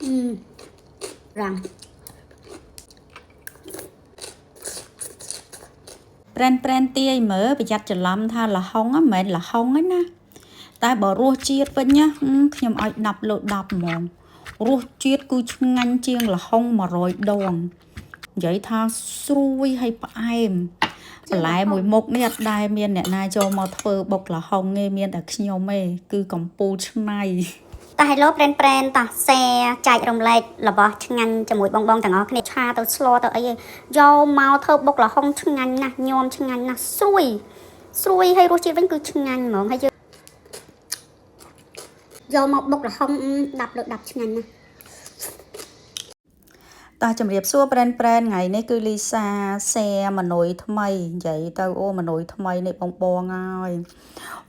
អឺរាំង ប្រែនប្រែនទាយមើលប្រយ័ត្នច្រឡំថាល្ហុងហ្នឹងមិនមែនល្ហុងទេណាតែបើរសជាតិវិញណាខ្ញុំឲ្យ10លើ10ហ្មងរសជាតិគឺឆ្ងាញ់ជាងល្ហុង100ដងនិយាយថាស្រួយហើយផ្អែមបន្លែមួយមុខនេះអត់ដែលមានអ្នកណាចូលមកធ្វើបុកល្ហុងទេមានតែខ្ញុំទេគឺកំពូលឆ្នៃ តោះ Hello ប្រេនប្រេនតោះ share ចែករំលែករបស់ឆ្ងាញ់ជាមួយបងបងទាំងអស់គ្នាឆាទៅស្លទៅអីឯងយកមកធ្វើបុកល្ហុងឆ្ងាញ់ណាស់ញោមឆ្ងាញ់ណាស់ស្រួយស្រួយហើយរសជាតិវិញគឺឆ្ងាញ់ហ្មងហើយយើងយកមកបុកល្ហុង10លើ10ឆ្ងាញ់ណាស់ តោះជំរាបសួរប្រែនប្រែនថ្ងៃនេះគឺលីសា share ម៉នុយថ្មីនិយាយទៅអូម៉នុយថ្មីនេះបងបងហើយ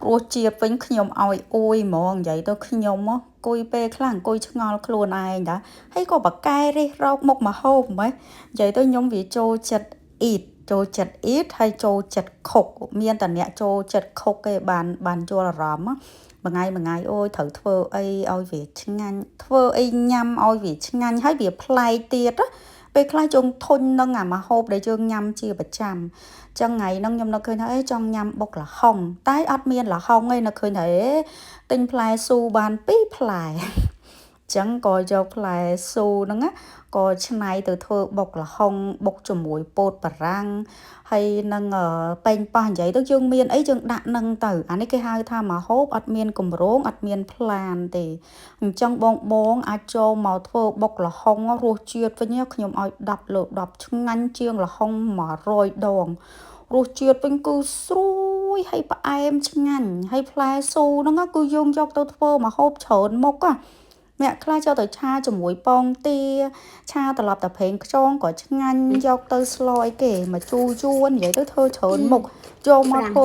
រសជាតិវិញខ្ញុំឲ្យអួយហ្មងនិយាយទៅខ្ញុំហ៎អង្គុយពេលខ្លះអង្គុយឆ្ងល់ខ្លួនឯងតាហើយក៏បកកែរិះរោកមុខមកហូបហ្មងនិយាយទៅខ្ញុំវាចូលចិត្តអ៊ីតចូលចិត្តអ៊ីតហើយចូលចិត្ត cook មានតែអ្នកចូលចិត្ត cook គេបានបានយល់អារម្មណ៍មួយថ្ងៃមួយថ្ងៃអូយត្រូវធ្វើអីឲ្យវាឆ្ងាញ់ធ្វើអីញ៉ាំឲ្យវាឆ្ងាញ់ហើយវាប្លែកទៀតណាពេលខ្លះយើងធុញនឹងអាម្ហូបដែលយើងញ៉ាំជាប្រចាំចឹងថ្ងៃហ្នឹងខ្ញុំនឹកឃើញថាអេចង់ញ៉ាំបុកល្ហុងតែអត់មានល្ហុងទេនឹកឃើញថាអេទិញផ្លែស៊ូបាន2ផ្លែចឹងក៏យកផ្លែស៊ូហ្នឹងណាក៏ឆ្នៃទៅធ្វើបុកល្ហុងបុកជាមួយពោតបារាំងហើយនឹងប៉េងប៉ោះនិយាយទៅយើងមានអីយើងដាក់នឹងទៅអានេះគេហៅថាម្ហូបអត់មានកម្រងអត់មាន plan ទេអញ្ចឹងបងបងអាចចូលមកធ្វើបុកល្ហុងរសជាតិវិញខ្ញុំឲ្យ10លើ10ឆ្ងាញ់ជាងល្ហុង100ដងរសជាតិវិញគឺស្រួយហើយផ្អែមឆ្ងាញ់ហើយផ្លែស៊ូហ្នឹងគឺយើងយកទៅធ្វើម្ហូបច្រើនមុខអ្នកខ្លះចូលទៅឆាជាមួយពងទាឆាត្រឡប់តែប្រេងខ្យងក៏ឆ្ងាញ់យកទៅស្លអីគេមកជូរយួននិយាយទៅធ្វើច្រើនមុខចូលមកធ្វើ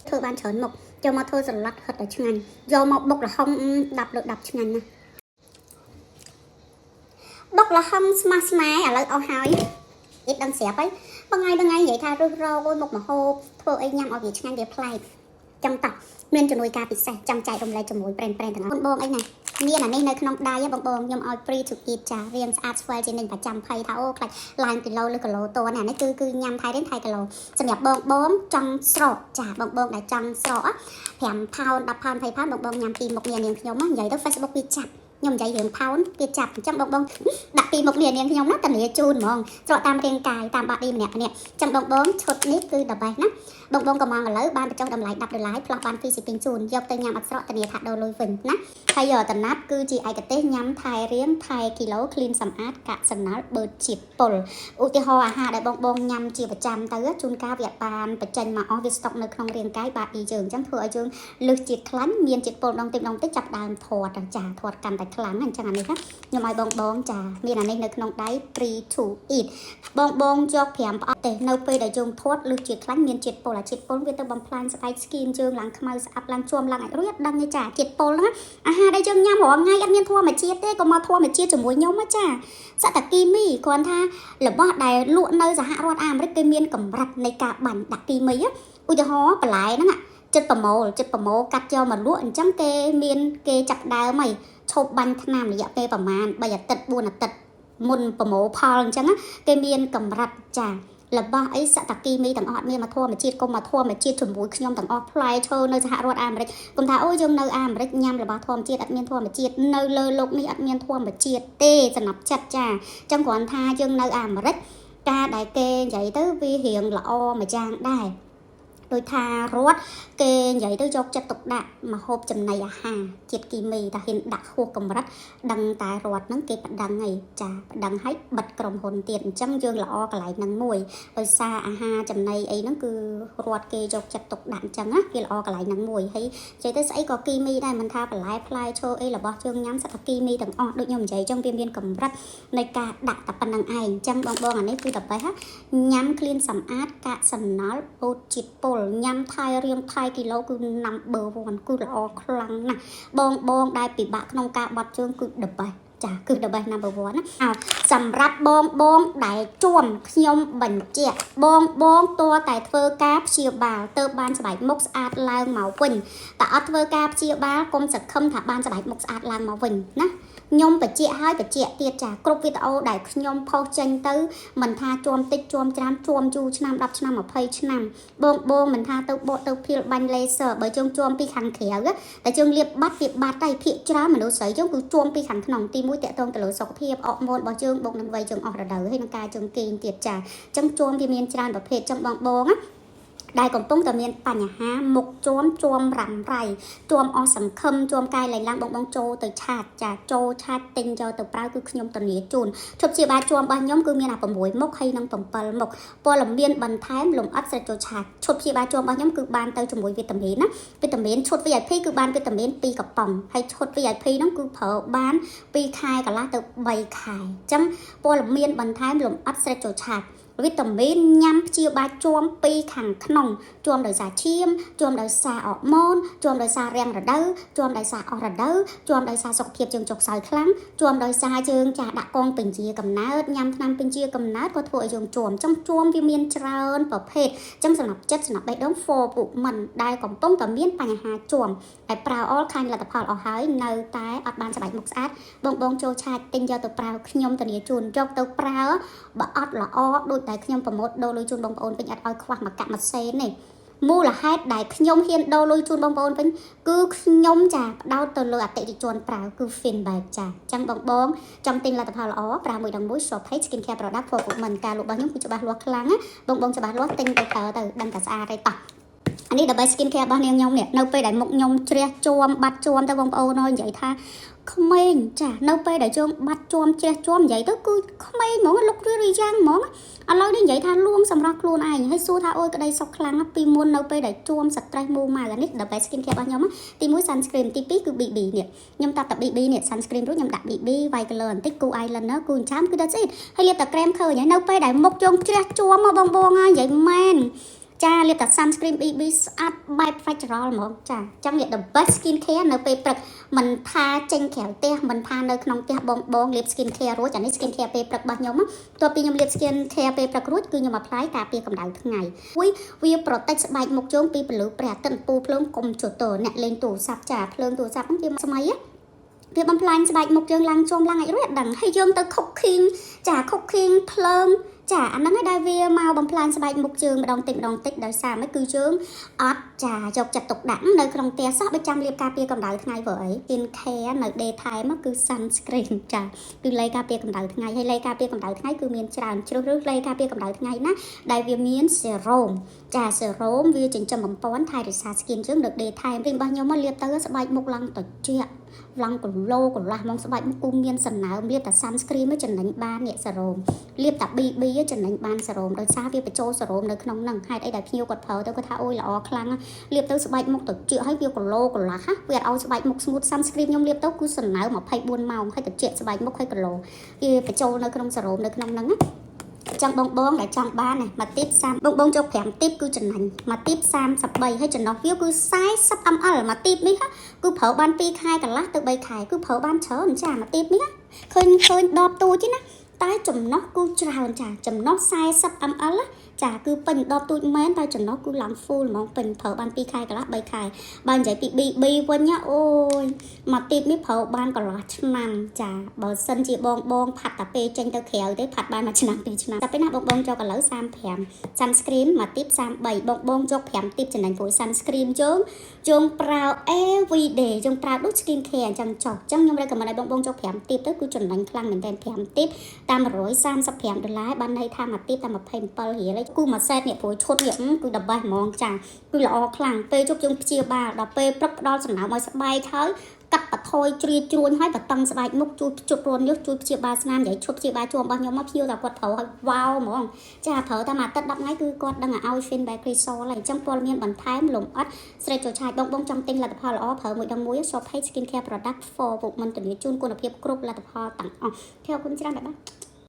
ធ្វើបានច្រើនមុខយកមកធ្វើសន្លឹតហិតតែឆ្ងាញ់យកមកបុកល្ហុង10លើ10ឆ្ងាញ់ណាស់បុកល្ហុងស្មោះស្នេហ៍ឥឡូវអស់ហើយអ៊ីតដឹងស្រាប់ហើយបងថ្ងៃបងថ្ងៃនិយាយថារឹសរកអូយមុខម្ហូបធ្វើអីញ៉ាំឲ្យវាឆ្ងាញ់វាប្លែកចឹងតោះមានជំនួយការពិសេសចង់ចែករំលែកជាមួយប្រេនប្រេនទាំងអស់បងអីណាមានអានេះនៅក្នុងដៃបងបងខ្ញុំឲ្យ free to eat ចារៀងស្អាតស្វែលជាងនឹងប្រចាំភ័យថាអូខ្លាចឡើងគីឡូឬគីឡូតនអានេះគឺគឺញ៉ាំថៃរៀងថៃគីឡូសម្រាប់បងបងចង់ស្រកចាបងបងដែលចង់ស្រក5ផោន10ផោន20ផោនបងបងញ៉ាំពីមុខងារនាងខ្ញុំនិយាយទៅ Facebook វាចាប់ខ្ញុំនិយាយរឿងផោនវាចាប់អញ្ចឹងបងបងដាក់ពីមុខងារនាងខ្ញុំណាតានីជូនហ្មងស្រកតាមរាងកាយតាម body ម្នាក់ម្នាក់អញ្ចឹងបងបងឈុតនេះគឺ the best ណាបងបងកំងឥឡូវបានបញ្ចុះតម្លៃ10ដុល្លារផ្លោះបាន free shipping ជូនយកទៅញ៉ាំអត់ស្រកធានាថាដូរលុយវិញណាហើយតំណាប់គឺជាឯកទេសញ៉ាំថែរៀងថែគីឡូ clean សម្អាតកាក់សំណល់បឺតជាតិពុលឧទាហរណ៍អាហារដែលបងបងញ៉ាំជាប្រចាំទៅជួនកាលវាអត់បានបញ្ចេញមកអស់វាស្តុកនៅក្នុងរាងកាយ body យើងអញ្ចឹងធ្វើឲ្យយើងលើសជាតិខ្លាញ់មានជាតិពុលម្ដងតិចម្ដងតិចចាប់ដើមធាត់ចាធាត់កាន់តែខ្លាំងអញ្ចឹងអានេះណាខ្ញុំឲ្យបងបងចាមានអានេះនៅក្នុងដៃ free to eat បងបងយក5ប្រអប់ទេនៅពេលដែលយើងធាត់លើសជាតិខ្លាញ់មានជាតិពុលអាជាតិពុលវាទៅបំផ្លាញស្បែក skin យើងឡើងខ្មៅស្អាប់ឡើងជាំឡើងអាចរួចអត់ដឹងទេចាជាតិពុលហ្នឹងអាហារដែលយើងញ៉ាំរាល់ថ្ងៃអត់មានធម្មជាតិទេក៏មកធម្មជាតិជាមួយខ្ញុំចាសត្វតាគីមីគ្រាន់ថារបស់ដែលលក់នៅសហរដ្ឋអាមេរិកគេមានកម្រិតនៃការបាញ់ដាក់គីមីឧទាហរណ៍បន្លែហ្នឹងចិត្តប្រមូលចិត្តប្រមូលកាត់យកមកលក់អញ្ចឹងគេមានគេចាប់ដើមហើយឈប់បាញ់ថ្នាំរយៈពេលប្រហែល3អាទិត្យ4អាទិត្យមុនប្រមូលផលអញ្ចឹងគេមានកម្រិតចារបស់អីសតគីមីទាំងអស់អត់មានមកធម្មជាតិកុំមកធម្មជាតិជាមួយខ្ញុំទាំងអស់ផ្លែឈើនៅសហរដ្ឋអាមេរិកកុំថាអូយើងនៅអាមេរិកញ៉ាំរបស់ធម្មជាតិអត់មានធម្មជាតិនៅលើលោកនេះអត់មានធម្មជាតិទេសំណប់ចិត្តចាអញ្ចឹងគ្រាន់ថាយើងនៅអាមេរិកការដែលគេនិយាយទៅវារៀងល្អមួយយ៉ាងដែរដោយថារដ្ឋគេនិយាយទៅយកចិត្តទុកដាក់មកហូបចំណីអាហារជាតិគីមីតែហ៊ានដាក់ហួសកម្រិតដឹងតែរដ្ឋហ្នឹងគេប្តឹងហើយចាប្តឹងឲ្យបិទក្រុមហ៊ុនទៀតអញ្ចឹងយើងល្អកន្លែងហ្នឹងមួយដោយសារអាហារចំណីអីហ្នឹងគឺរដ្ឋគេយកចិត្តទុកដាក់អញ្ចឹងណាគេល្អកន្លែងហ្នឹងមួយហើយនិយាយទៅស្អីក៏គីមីដែរមិនថាបន្លែផ្លែឈើអីរបស់យើងញ៉ាំសត្វតែគីមីទាំងអស់ដូចខ្ញុំនិយាយអញ្ចឹងវាមានកម្រិតនៃការដាក់តែប៉ុណ្្នឹងឯងអញ្ចឹងបងបងអានេះគឺតែបេះញ៉ាំ clean សម្អាតកាកសំណល់អូតជាតិពុលញ៉ាំថៃរៀងថៃគីឡូគឺ number 1គឺល្អខ្លាំងណាស់បងបងដែលពិបាកក្នុងការបត់ជើងគឺ the best ចាគឺ the best number 1ណាអោសម្រាប់បងបងដែលជួមខ្ញុំបញ្ជាក់បងបងតួតែធ្វើការព្យាបាលទៅបានស្បែកមុខស្អាតឡើងមកវិញតែអត់ធ្វើការព្យាបាលកុំសង្ឃឹមថាបានស្បែកមុខស្អាតឡើងមកវិញណា។ ខ្ញុំបញ្ជាក់ហើយបញ្ជាក់ទៀតចាគ្រប់វីដេអូដែលខ្ញុំផុសចេញទៅមិនថាជាំតិចជាំច្រើនជាំយូរឆ្នាំ10ឆ្នាំ20ឆ្នាំបងបងមិនថាទៅបកទៅភៀលបាញ់ laser បើជើងជាំពីខាងក្រៅតែជើងលាបបាត់វាបាត់ហើយភាកច្រើនមនុស្សស្រីជើងគឺជាំពីខាងក្នុងទីមួយតាក់ទងទៅលើសុខភាពអរម៉ូនរបស់ជើងបូកនឹងវ័យជើងអស់រដូវហើយនឹងការជើងគេងទៀតចាអញ្ចឹងជាំវាមានច្រើនប្រភេទអញ្ចឹងបងបងណាដែលកំពុងតែមានបញ្ហាមុខជាំជាំរ៉ាំរ៉ៃជាំអស់សង្ឃឹមជាំកាយលែងឡើងបងបងចូលទៅ chat ចាចូល chat ទិញយកទៅប្រើគឺខ្ញុំធានាជូនឈប់ជាបាជាំរបស់ខ្ញុំគឺមានអា6មុខហើយនិង7មុខព័ត៌មានបន្ថែមលំអិតស្រេចចូល chat ឈុតព្យាបាលជាំរបស់ខ្ញុំគឺបានទៅជាមួយវីតាមីនណាវីតាមីនឈុត VIP គឺបានវីតាមីន2កំប៉ុងហើយឈុត VIP ហ្នឹងគឺប្រើបាន2ខែកន្លះទៅ3ខែអញ្ចឹងព័ត៌មានបន្ថែមលំអិតស្រេចចូល chat វីតាមីនញ៉ាំព្យាបាលជាំពីខាងក្នុងជាំដោយសារឈាមជាំដោយសារអរម៉ូនជាំដោយសាររាំងរដូវជាំដោយសារអស់រដូវជាំដោយសារសុខភាពជើងចុកខ្សោយខ្លាំងជាំដោយសារជើងចាស់ដាក់កងពញ្ជាកំណើតញ៉ាំថ្នាំពញ្ជាកំណើតក៏ធ្វើឲ្យយើងជាំចង់ជាំវាមានច្រើនប្រភេទចឹងសម្រាប់ចិត្តសម្រាប់បេះដូង for ពួកមិនដែលកំពុងតែមានបញ្ហាជាំតែប្រើ all ខាញ់លទ្ធផលអស់ហើយនៅតែអត់បានស្បែកមុខស្អាតបងបងចូល chat ទិញយកទៅប្រើខ្ញុំធានាជូនយកទៅប្រើបើអត់ល្អដូចតែខ្ញុំប្រម៉ូទដូរលុយជូនបងប្អូនវិញអត់ឲ្យខ្វះមួយកាក់មួយសេនទេមូលហេតុដែលខ្ញុំហ៊ានដូរលុយជូនបងប្អូនវិញគឺខ្ញុំចាផ្ដោតទៅលើអតិថិជនប្រើគឺ Finback ចាអញ្ចឹងបងបងចង់ទិញលទ្ធផលល្អប្រើមួយដងមួយ Shop Page Skin Care Product for Women ការលក់របស់ខ្ញុំគឺច្បាស់លាស់ខ្លាំងណាបងបងច្បាស់លាស់ទិញទៅប្រើទៅដឹងតែស្អាតហើយតោះអានេះដើម្បី skin care របស់នាងខ្ញុំនេះនៅពេលដែលមុខខ្ញុំជ្រះជាំបាត់ជាំទៅបងប្អូនអើយនិយាយថាក្មេងចានៅពេលដែលជើងបាត់ជាំជ្រះជាំនិយាយទៅគឺក្មេងហ្មងលុករឿរយ៉ាងហ្មងឥឡូវនេះនិយាយថាលួងសម្រាប់ខ្លួនឯងហើយសួរថាអូយក្តីសុខខ្លាំងពីមុននៅពេលដែលជួម stress មូម៉ៅអានេះ the best skin care របស់ខ្ញុំទី1 sunscreen ទី2គឺ BB នេះខ្ញុំតាត់តែ BB នេះ sunscreen រួចខ្ញុំដាក់ BB white color បន្តិចគូ eyeliner គូចិញ្ចើមគឺ that's it ហើយលាបតែក្រែមឃើញហើយនៅពេលដែលមុខជើងជ្រះជួមមកបងបងហើយនិយាយមែនចាលាបតែ sunscreen BB ស្អាតបែប natural ហ្មងចាអញ្ចឹងនេះ the best skin care នៅពេលព្រឹកមិនថាចេញក្រៅផ្ទះមិនថានៅក្នុងផ្ទះបងបងលាប skin care រួចអានេះ skin care ពេលព្រឹករបស់ខ្ញុំទោះពីខ្ញុំលាប skin care ពេលព្រឹករួចគឺខ្ញុំ apply ការពារកម្ដៅថ្ងៃមួយវា protect ស្បែកមុខជើងពីពន្លឺព្រះអាទិត្យអំពូលភ្លើងកុំជទអ្នកលេងទូរស័ព្ទចាភ្លើងទូរស័ព្ទហ្នឹងវាស្មៃវាបំផ្លាញស្បែកមុខយើងឡើងជុំឡើងអីរួចអត់ដឹងហើយយើងទៅ cooking ចា cooking ភ្លើងចាអាហ្នឹងឯងដែលវាមកបំផ្លាញស្បែកមុខជើងម្ដងតិចម្ដងតិចដោយសារមិនគឺជើងអត់ចាយកចិត្តទុកដាក់នៅក្នុងផ្ទះសោះបើចាំលាបការពារកម្ដៅថ្ងៃព្រោះអី skin care នៅ day time គឺ sunscreen ចាគឺឡេការពារកម្ដៅថ្ងៃហើយឡេការពារកម្ដៅថ្ងៃគឺមានច្រើនជ្រើសរើសឡេការពារកម្ដៅថ្ងៃណាដែលវាមាន serum ចា serum វាចិញ្ចឹមបំពន់ថែរក្សា skin ជើងនៅ day time វិញរបស់ខ្ញុំមកលាបទៅស្បែកមុខឡើងត្រជាក់ឡើងគីឡូកន្លះហ្មងស្បែកមុខគូមានសំណើមលាបតែ sunscreen មកចំណេញបាននេះ serum លាបតែ BB ចំណេញបាន serum ដោយសារវាបញ្ចូល serum នៅក្នុងហ្នឹងហេតុអីដែលភ្ញៀវគាត់ប្រើទៅគាត់ថាអូយល្អខ្លាំងលាបទៅស្បែកមុខត្រជាក់ហើយវាគីឡូកន្លះវាអត់ឲ្យស្បែកមុខស្ងួត sunscreen ខ្ញុំលាបទៅគឺសំណើម24ម៉ោងហើយត្រជាក់ស្បែកមុខហើយគីឡូវាបញ្ចូលនៅក្នុង serum នៅក្នុងហ្នឹងណាចង់បងបងដែលចង់បាននេះមួយទីប30បងបងយក5ទីបគឺចំណេញមួយទីប33ហើយចំណុះវាគឺ40 ml មួយទីបនេះគឺប្រើបាន2ខែកន្លះទៅ3ខែគឺប្រើបានច្រើនចាមួយទីបនេះឃើញឃើញដបទូចណាតែចំណុះគឺច្រើនចាចំណុះ40 ml ចាគឺពេញដបទូចមែនតែចំណុះគឺឡើង full ហ្មងពេញប្រើបាន2ខែកន្លះ3ខែបើនិយាយពី BB វិញណាអូយមួយទីបនេះប្រើបានកន្លះឆ្នាំចាបើសិនជាបងបងផាត់តែពេលចេញទៅក្រៅទេផាត់បានមួយឆ្នាំពីរឆ្នាំតែពេលណាបងបងយកឥឡូវ35 sunscreen មួយទីប33បងបងយក5ទីបចំណេញព្រោះ sunscreen ជើងជើងប្រើ every day ជើងប្រើដូច skin care អញ្ចឹងចុះអញ្ចឹងខ្ញុំ recommend ឲ្យបងបងយក5ទីបទៅគឺចំណេញខ្លាំងមែនទែន5ទីបតាម135ដុល្លារបានន័យថាមួយទីបតែ27រៀលឯងគូមួយសេតនេះព្រោះឈុតនេះគឺ the best ហ្មងចាគឺល្អខ្លាំងពេលជប់យើងព្យាបាលដល់ពេលព្រឹកផ្ដល់សំណើមឲ្យស្បែកហើយកាត់បន្ថយជ្រៀតជ្រួញហើយបតឹងស្បែកមុខជួយជប់រន្ធញើសជួយព្យាបាលស្នាមនិយាយឈប់ព្យាបាលជួមរបស់ខ្ញុំមកភ្ញៀវតែគាត់ប្រើឲ្យវ៉ាវហ្មងចាប្រើតែមួយអាទិត្យ10ថ្ងៃគឺគាត់ដឹងឲ្យ Fin Bakery Sol ហើយអញ្ចឹងព័ត៌មានបន្ថែមលំអិតស្រេចចូល chat បងបងចង់ទិញលទ្ធផលល្អប្រើមួយដងមួយ Shop Page Skin Care Product for ពុកមិនធានាជូនគុណភាពគ្រប់លទ្ធផលទាំងអស់ខេអរគុណច្រើនបាយបាយ។